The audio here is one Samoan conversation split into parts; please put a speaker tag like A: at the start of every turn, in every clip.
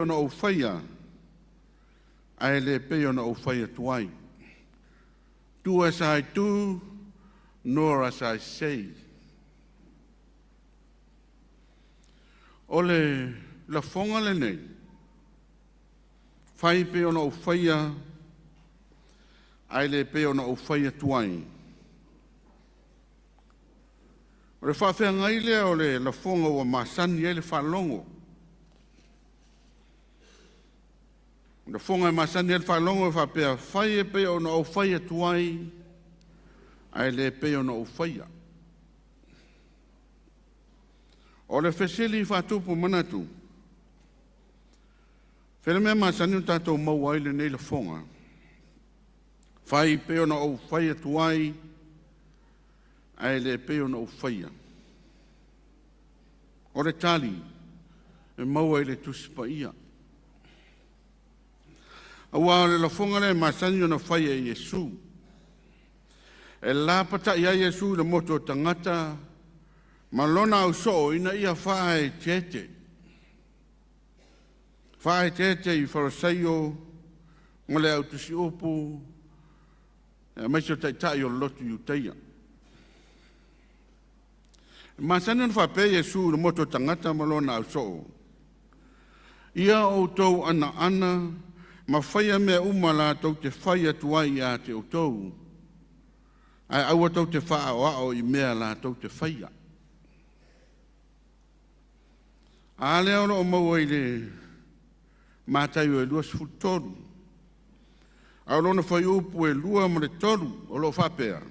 A: Ona ou faia, ae le pei ona ou fai atu ai. Do as I do, nor as I say. O le lafoga lenei, fai pei ona ou faia, ae le pei ona ou fai atu ai. O le faafeagai lea o le lafoga ua masani ai le faalogo. O lafoga e masani ai le faalogo e faapea, fai e pei ona ou fai atu ai, ae le pei ona ou faia. O le fesili faatupu manatu, fea le mea masani ona tatou maua ai lenei lafoga? Fai pei ona ou fai atu ai, ae le pei ona ou faia. O le tali, e maua i le Tusi Paia. Aua o le lafoga lea e masani ona fai e Iesu. E lapatai ai Iesu i le motu o tagata ma lona ausoo ina ia faaeteete. Faaeteete i Farisaio ma le au tusiupu aemaise o taitai o le lotu Iutaia. E masani ona faapea Iesu i le motu o tagata ma lona ausoo, “Ia outou anaana ma faia mea uma latou te fai atu ai ia te outou, ae aua tou te faaaoao i mea latou te faia.” A lea o lo o maua i le Mataio e 23, a o lona fuaiupu e 2 ma le 3 o lo o faapea,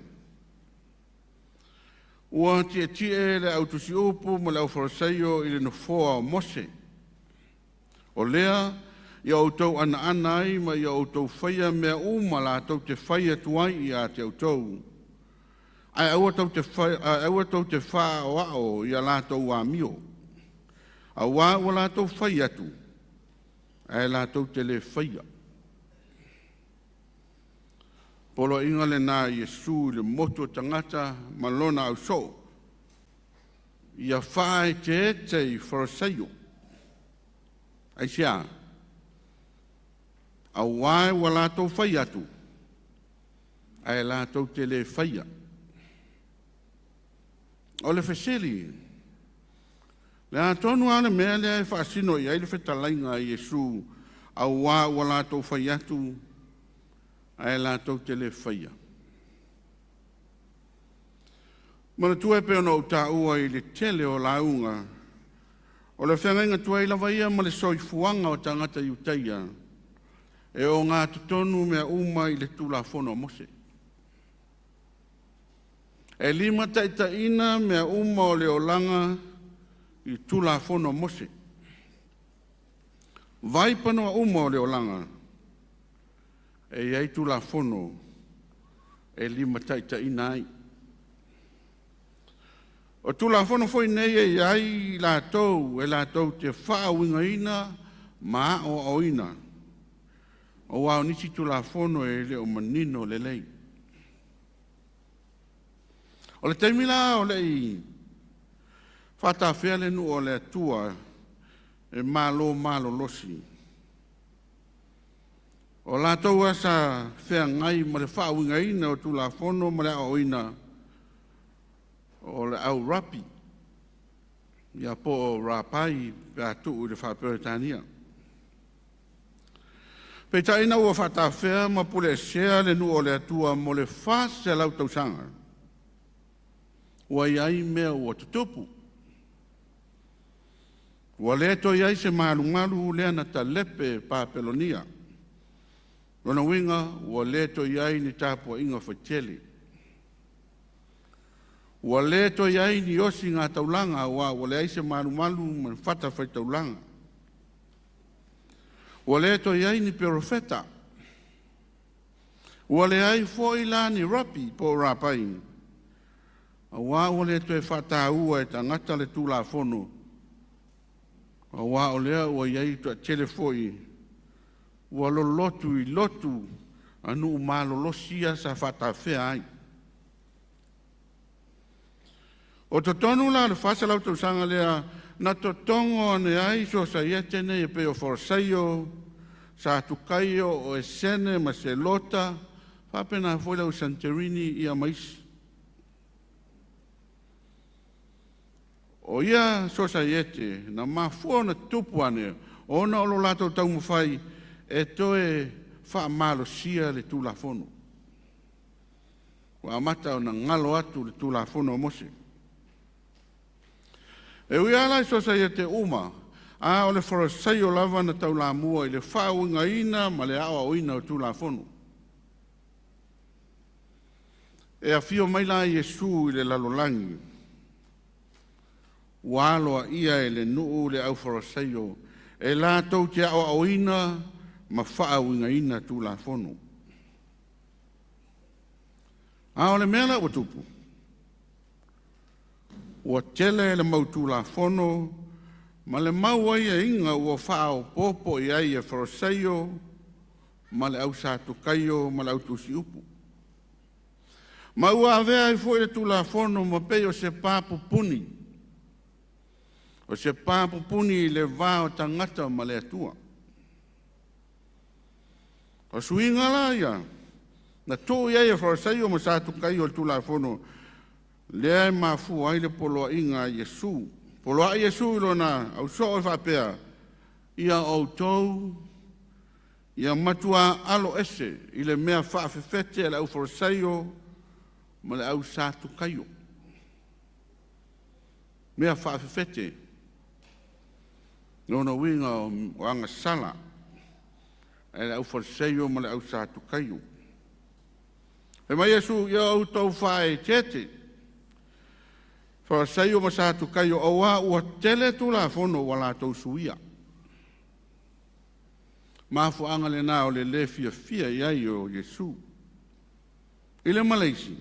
A: “Ua tietie le au tusiupu ma le aufarisaio i le nofoa o Mose. O lea, ia outou anaana ai ma ia outou faia mea uma latou te fai atu ai ia te outou, ae aua tou te faaaoao i a latou amio, auā ua latou fai atu, ae latou te le faia.” Poloaiga lena a Iesu i le motu o tagata ma lona ausoo, ia faaeteete i Farisaio. Aisea? Auā ua latou fai atu, ae latou te le faia. O le fesili, o le a tonu lava le mea lea e faasino i ai le fetalaiga a Iesu, auā ua latou fai atu, ae latou te le faia? Manatua e pei ona ou taua i le tele o lauga, o le feagaiga tuai lava ia ma le soifuaga o tagata Iutaia, e ogatotonu mea uma i le Tulafono a Mose. E limataitaiina mea uma o le olaga i Tulafono a Mose. Vaipanoa uma o le olaga, e i ai Tulafono e limataitaiina ai. O Tulafono foi nei e i ai i latou e latou te faauigaina ma aoaoina, aua o nisi Tulafono e le o manino lelei. O le taimi la o le i faatafea le nuu o le Atua e malo malolosi, o latou lava sa feagai ma le faauigaina o Tulafono ma le aoaoina o le au rapi, ia po o Rapai pe a tuu i le faa-Peretania. Peitai ina ua faatafea ma puleesea le nuu o le Atua mo le 400 tausaga, ua i ai mea ua tutupu. Ua le toe i ai se malumalu lea na talepe e Papelonia. Lona uiga ua le toe i ai ni tapuaiga faitele. Ua le toe i ai ni osiga taulaga aua ua leai se malumalu ma ni fatafaitaulaga. Ua le toe i ai ni perofeta. Ua leai foi la ni rapi po o rapai, auā ua le toe faataua e tagata le Tulafono, auā o lea ua i ai le toatele foi ua lolotu i lotu a nuu malolosi ia sa faatafea ai. O totonu la o le 400 tausaga lea na totogo ane ai sosaiete nei e pei o Farisaio, Satukaio, o Esene ma Selota, faapena foi le au Santerini ia ma isi. O ia sosaiete na mafua ona tutupu ane ona o lo latou taumafai e toe faamalosia le Tulafono. Ua amata ona galo atu le Tulafono a Mose. E ui lava la i sosaiete uma, a o le Farisaio lava na taulamua i le faauigaina ma le aoaoina o Tulafono. E afio mai la Iesu i le lalolagi, ua aloaia e le nuu le aufarasaio e latou te aoaoina ma faauigaina Tulafono. A o le mea la ua tupu, ua tele le mau Tulafono ma le mau aiaiga ua faaopoopo i ai e Farisaio ma le au Satukaio ma le au Tusiupu. Ma ua avea ai foi le Tulafono ma pei o se papupuni, o se papupuni i le va o tagata ma le Atua. O suiga la ia na tuu i ai e Farisaio ma Satukaio i le Tulafono, lea e mafua ai le poloaiga a Iesu. Poloai Iesu i lona ausoo e faapea, “Ia outou ia matua aloese i le mea faafefete a le aufarisaio ma le au Satukaio.” Mea faafefete, lona uiga o agasala a le aufarisaio ma le au Satukaio. Fai mai Iesu, “Ia outou faaeteete, Farisai ma Satukaio, auā ua tele Tulafono ua latou suia.” Mafuaaga lena o le le fiafia i ai o Iesu. I le ma le isi,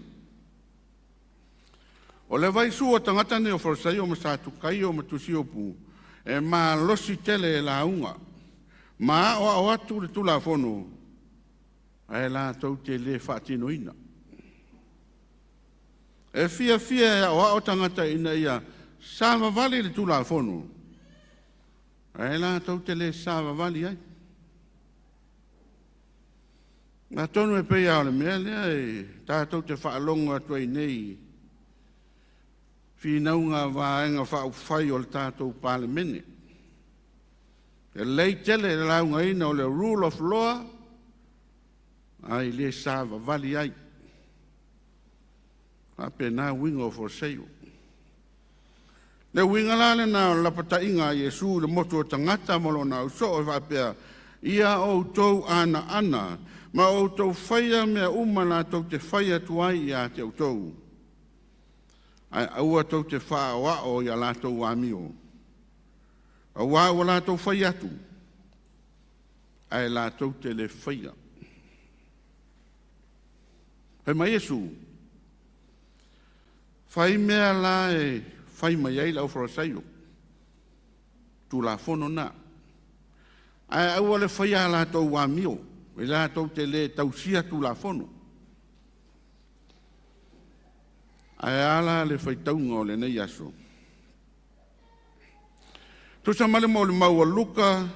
A: o le vaisu o tagata nei o Farisaio ma Satukaio ma Tusiupu e malosi tele e lauga ma aoao atu le Tulafono, ae latou te le faatinoina. E fiafia e aoao tagata ina ia savavali i le Tulafono, ae latou te le savavali ai. Atonu e pei lava o le mea lea e tatou te faalogo atu ai nei i finauga a Vaega Faaupufai o le tatou Palemene. E lelei tele le laugaina o le rule of law, ae le savavali ai. E faapena uiga o Farisaio. Le uiga la lena o le lapataiga a Iesu i le motu o tagata ma lona ausoo e faapea, “Ia outou anaana ma outou faia mea uma latou te fai atu ai ia te outou, ae aua tou te faaaoao i a latou amio, auā ua latou fai atu, ae latou te le faia.” Fai mai Iesu, “Fai mea la e fai mai ai le aufarisaio, Tulafono na, ae aua le faia a latou amio, e latou te le tausia Tulafono.” Ae a la le faitauga o lenei aso? Tusa ma le molimau a Luka,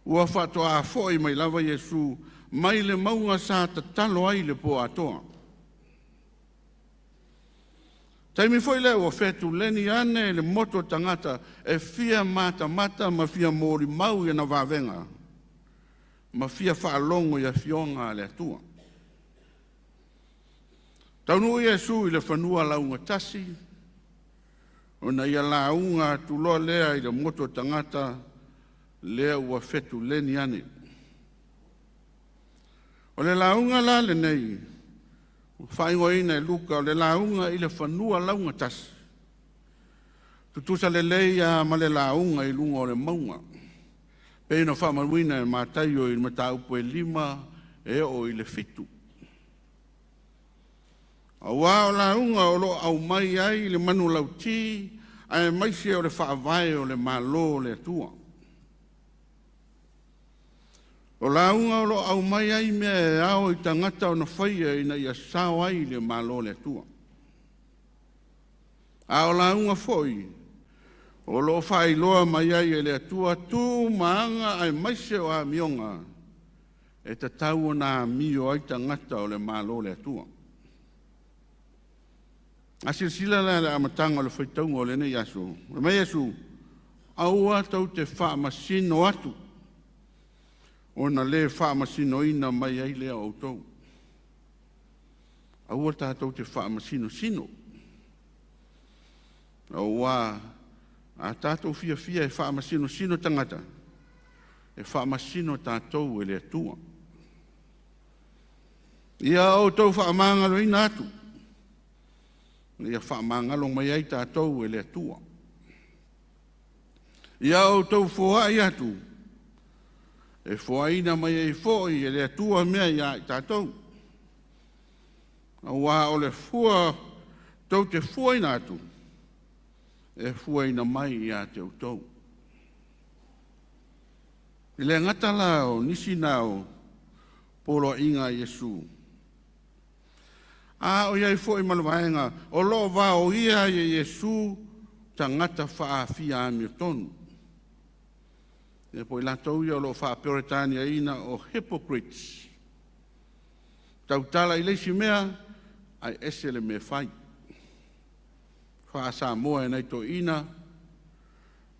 A: ua faatoa foi mai lava Iesu mai le mauga sa tatalo ai i le po atoa. Taimi foi lea ua fetuleni ane le motu o tagata e fia matamata ma fia molimau i ana vavega ma fia faalogo i afioga a le Atua. Taunuu Iesu i le fanua laugatasi, ona ia lauga atu loa lea i le motu o tagata lea ua fetuleni ane. O le lauga la lenei ua faaigoaina e Luka o le lauga i le fanua laugatasi, tutusa lelei lava ma le lauga i luga o le mauga, pei ona faamauina e Mataio i le mataupu e 5 e oo i le 7. Auā o lauga o lo o aumai ai le manulauti aemaise o le faavae o le Malo o le Atua. O lauga o lo o aumai ai mea e ao i tagata ona faia ina ia sao ai i le Malo o le Atua. A o lauga foi O loo faailoa mai ai e le Atua tu ma aga aemaise o amioga e tatau ona amio ai tagata o le Malo o le Atua. A silasila la i le amataga o le faitauga o lenei aso, fai mai Iesu, aua tou te faamasino atu, ona le faamasinoina mai ai lea o outou. Aua tatou te faamasinosino, auā a tatou fiafia e faamasinosino tagata, e faamasino tatou e le Atua. Ia outou faamagaloina atu, ina ia faamagalo mai ai tatou e le Atua. Ia outou foai atu, e foaina mai ai foi e le Atua mea ia i tatou. Auā o le fua tou te fuaina atu, e fuaina mai ia te outou. E le gata la o nisi na o poloaiga a Iesu, a o i ai foi ma le vaega o lo o vaoia ai e Iesu tagata faafia amiotonu. Ia po o i latou ia o lo o faa-Peretaniaina o hypocrites. Tautala i le isi mea ae ese le mea e fai. Faa-Samoa e nai toeaiina,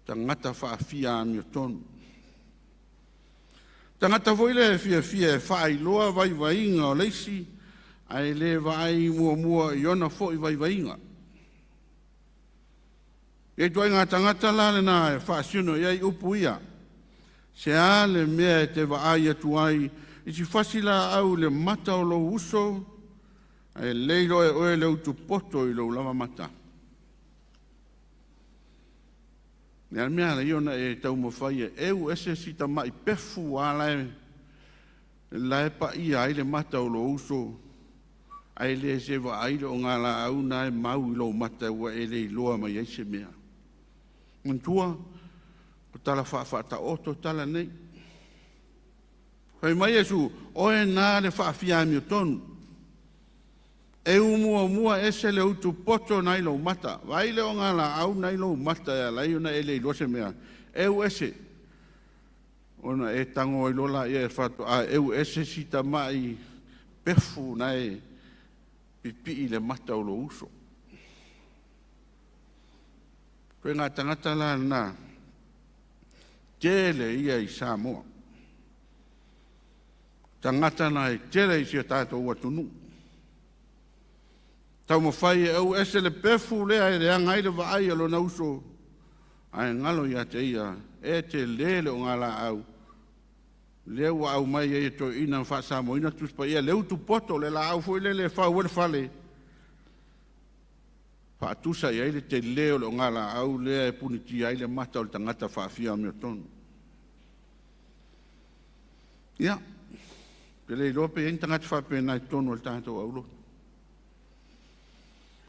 A: tagata faafia amiotonu. Tagata foi lea e fiafia e faailoa vaivaiga o le isi ae le vaai muamua i ona foi vaivaiga. E ituaiga tagata la lena e faasino i ai upu ia, se a le mea e te vaai atu ai i si fasilaau i le mata o lou uso, ae le iloa e oe le utupoto i lou lava mata. O le a le mea e ala ai ona e taumafai e eu ese si tamai pefu lava la e paia ai le mata o lou uso, ae le se i vaai le ogalaau na e mau i lou mata ua e le iloa mai ai se mea. Manatua, o tala faafaataoto tala nei. Fai mai Iesu, oe na le faafia amiotonu, eu muamua ese le utupoto na i lou mata. Vaai le ogalaau na i lou mata e ala ai ona e le iloa se mea. Eu ese, ona e tago ai loa laia e faatoa eu ese si tamai pefu na e pipii i le mata o lou uso. Ituaiga tagata la na, tele ia i Samoa. Tagata na e tele i si o tatou atunuu. Taumafai e au ese le pefu lea e leaga ai le vaai a lona uso, ae galo ia te ia e tele le ogalaau lea ua aumai ai e toeaiina ma faasamoaina Tusi Paia, le utupoto, le laau foi lele e fau ai le fale, faatusa i ai le tele o le ogalaau lea e punitia ai le mata o le tagata faafia amiotonu. Ia, ou te le iloa pe i ai ni tagata faapena i totonu o le tatou aulotu.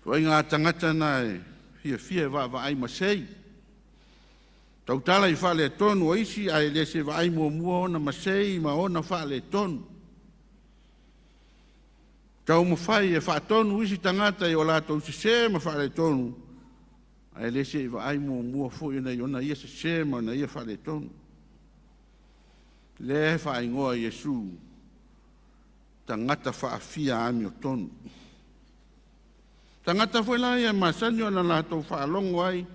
A: Ituaiga tagata na e fiafia e vaavaai masei, tautala i faaletonu o isi ae le se i vaai muamua ona masei ma ona faaletonu. Taumafai e faatonu isi tagata i o latou sesē ma faaletonu, ae le se i vaai muamua foi i ona ia sesē ma ona ia faaletonu. Lea e faaigoa e Iesu, tagata faafia amiotonu. Tagata foi la ia e masani ona latou faalogo ai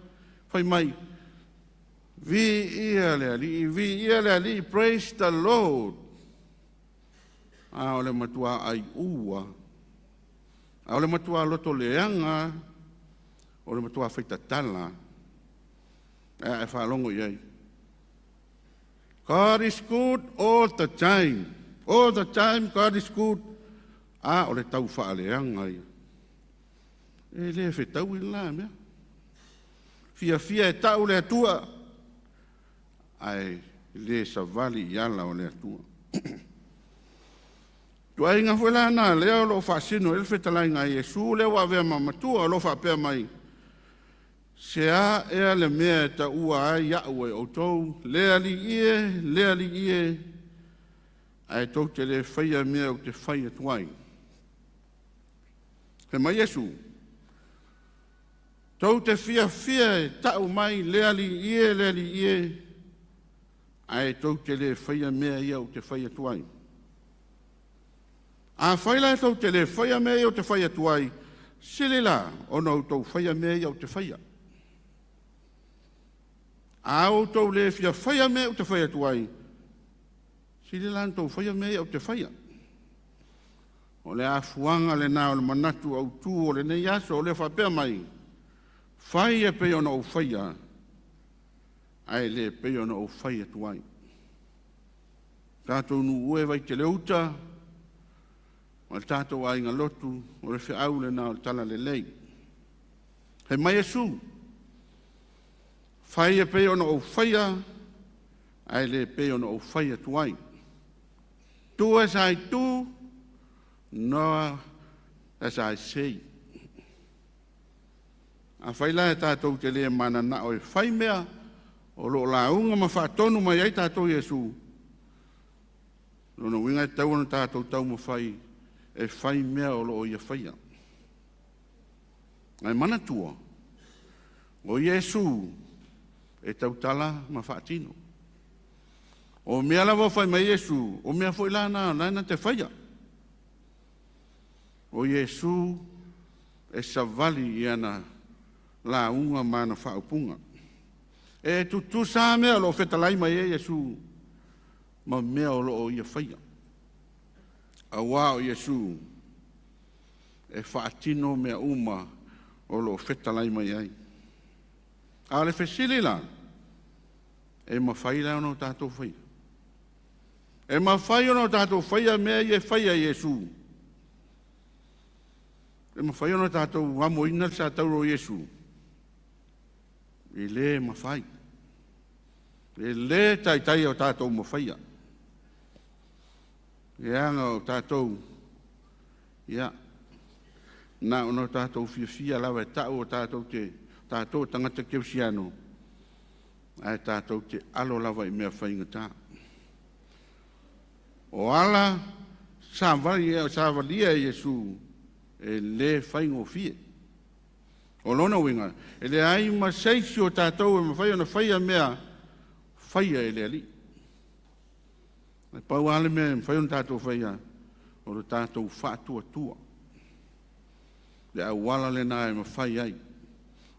A: fai mai, Viia le Alii, viia le Alii, praise the Lord. A o le matua aiū lava, a o le matua loto leaga lava, o le matua faitatala lava. Ae a e faalogo i ai, God is good all the time. All the time God is good. A o le tau faaleaga ia. E le fetaui le la mea. Fiafia e tau le Atua, ae le savali i ala o le Atua. Tuaiga foi la na lea o lo o faasino ai le fetalaiga a Iesu lea ua avea ma matua o lo o faapea mai, se a ea le mea e taua ai au e outou, le Alii e, le Alii e, ae tou te le faia mea ou te fai atu ai. Fai mai Iesu, Tou te fiafia e ta'u mai le Alii e, le Alii e, ae tou te lē faia mea ia ou te fai atu ai. Afai la tou te lē faia mea ia ou te fai atu ai, sili la ona outou faia mea ia ou te faia. A outou lē fia faia mea ou te fai atu ai, sili la ona outou faia mea ia ou te faia. O le afuaga lenā o le manatu autū o lenei aso o lea faapea mai, fai e pei ona ou faia, ae le pei ona ou fai atu ai. Tatou nuu e Vaitele-uta ma le tatou aiga lotu, o le feau lenā o le Talalelei. Fai mai Iesu, fai e pei ona ou faia, ae le pei ona ou fai atu ai. Do as I do, not as I say. Afai la e tatou te le mananao e fai mea o loo lauga ma faatonu mai ai tatou Iesu, lona uiga e tatau ona tatou taumafai e fai mea o loo ia faia. Ae manatua, o Iesu e tautala ma faatino. O mea lava o fai mai Iesu, o mea foi la na la na te faia. O Iesu e savali i ana lauga ma ana faaupuga. E tutusa mea o loo fetalai mai ai Iesu ma mea o loo ia faia. Auā o Iesu e faatino mea uma o loo fetalai mai ai. A o le fesili la, e mafai la ona o tatou faia? E mafai ona o tatou faia mea ia e faia e Iesu? E mafai ona tatou amoina le satauro o Iesu? E lē mafai. E lē taitai o tatou mafaia. Leaga o tatou, ia, na ona o tatou fiafia lava e ta'u o tatou te tatou o tagata kerisiano, ae tatou te alo lava i mea faigata. O ala savalia e Iesu e lē faigofie. O lona uiga, e leai ma se isi o tatou e mafai ona faia mea faia e le Alii. E pau lava le mea e mafai ona tatou faia, o le tatou faatuatua. Le auala lenā e mafai ai.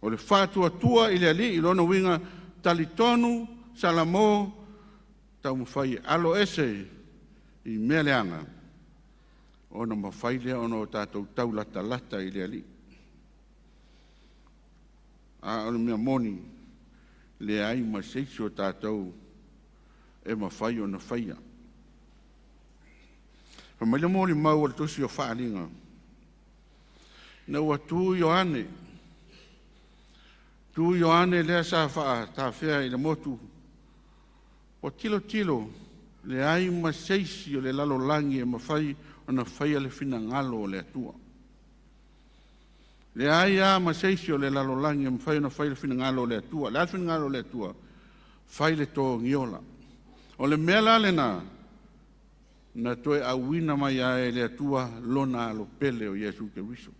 A: O le faatuatua i le Alii, lona uiga, talitonu Salamo, taumafai e aloese i mea leaga, ona mafai lea ona o tatou taulatalata i le Alii. A o le mea moni, leai ma se isi o tatou e mafai ona faia. Fai mai le molimau a le tusi o Faaaliga, ina ua tu Ioane, tu Ioane lea sa faatafea i le motu, ua tilotilo, leai ma se isi o le lalolagi e mafai ona faia le finagalo o le Atua. Leai lava ma se isi o le lalolagi e mafai ona fai le finagalo o le Atua. O le a le finagalo o le Atua? Fai le togiola. O le mea la lenā, na toe auina mai ai e le Atua lona alo pele o Iesu Keriso.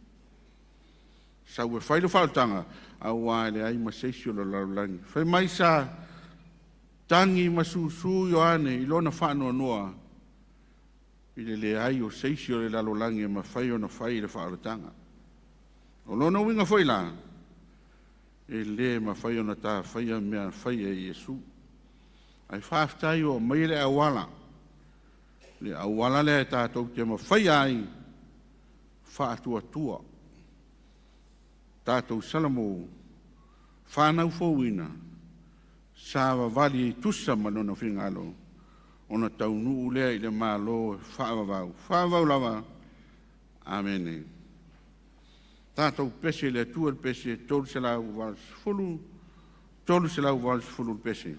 A: Sau e fai le faaolataga, auā e leai ma se isi o le lalolagi. Fai mai sa tagi ma susù Ioane i lona faanoanoa i le leai o se isi o le lalolagi e mafai ona fai le faaolataga. O lona uiga foi la, e lē mafai ona tafaia mea faia e Iesu. Ae faafetai ua aumai le auala, le auala lea e tatou te mafaia ai faatuatua. Tatou Salamo, fanau fouina, savavali e tusa ma lona finagalo, ona taunuu lea i le Malo e faavavau, faavavau lava. Amene. Tatou pese i le Atua i le pese 380, 380 le pese.